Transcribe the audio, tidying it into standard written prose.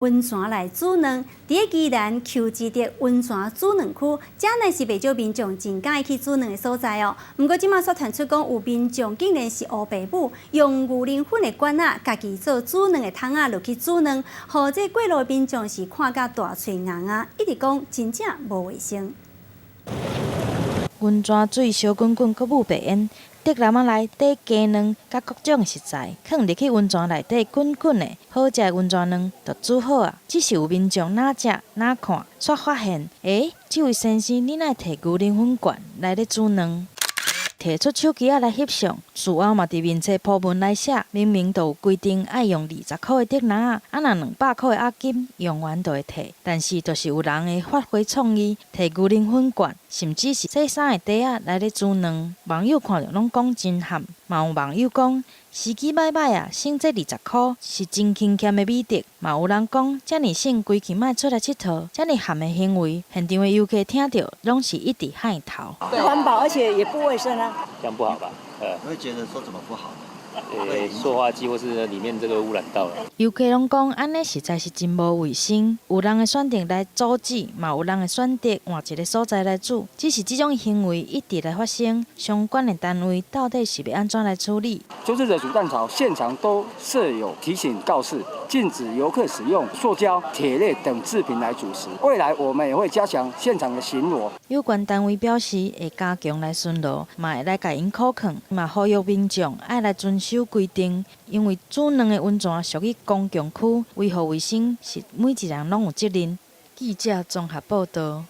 溫泉來煮卵，佇个宜蘭邱之德溫泉煮卵區，這呢是袂少民眾真佮意去煮卵的所在哦。毋過這馬煞傳出講，有民眾竟然是烏爸母用牛奶粉的罐仔，家己做煮卵的桶仔落去煮卵，予這過路的民眾是看甲大喙狎狎，一直講真正無衛生。溫泉水燒滾滾，閣冒白煙。竹籃仔內底雞卵佮各種食材，囥入去溫泉內底滾滾的，好食的溫泉卵就煮好矣。只是有民眾若食若看，煞發現，欸，這位先生，你哪會提牛奶粉罐來咧煮卵？提出手機仔來翕相，事後嘛佇面冊 po 文來寫，明明就有規定愛用20箍的竹籃仔，啊若200箍的押金用完就會退，但是就是有人會發揮創意，提牛奶粉罐，甚至是洗衫的袋仔來咧煮卵。網友看著攏講真譀，嘛有網友講時機䆀䆀啊，省這20箍是真勤儉的美德。嘛有人講遮爾省，規氣莫出來𨑨迌，遮爾譀的行為，現場的遊客聽著攏是一直頦頭。不環保，而且也不衛生啊。這樣不好吧？我會覺得說怎麼不好呢？塑化劑或是裡面這個污染到了。遊客攏講按呢實在是真無衛生，有人會選擇來阻止，嘛有人會選擇換一个所在來煮。只是這種行為一直來發生，相關的單位到底是欲按怎來處理？邱之澤煮蛋巢現場都設有提醒告示，禁止遊客使用塑膠、鐵類等製品來煮食。未來我們也會加強現場的巡邏。有關單位表示會加強來巡邏，嘛會來共𪜶考勸，嘛呼籲民眾愛來遵守規定，因為煮卵的溫泉屬於公共區，維護衛生是每一個人攏有責任。記者綜合報導。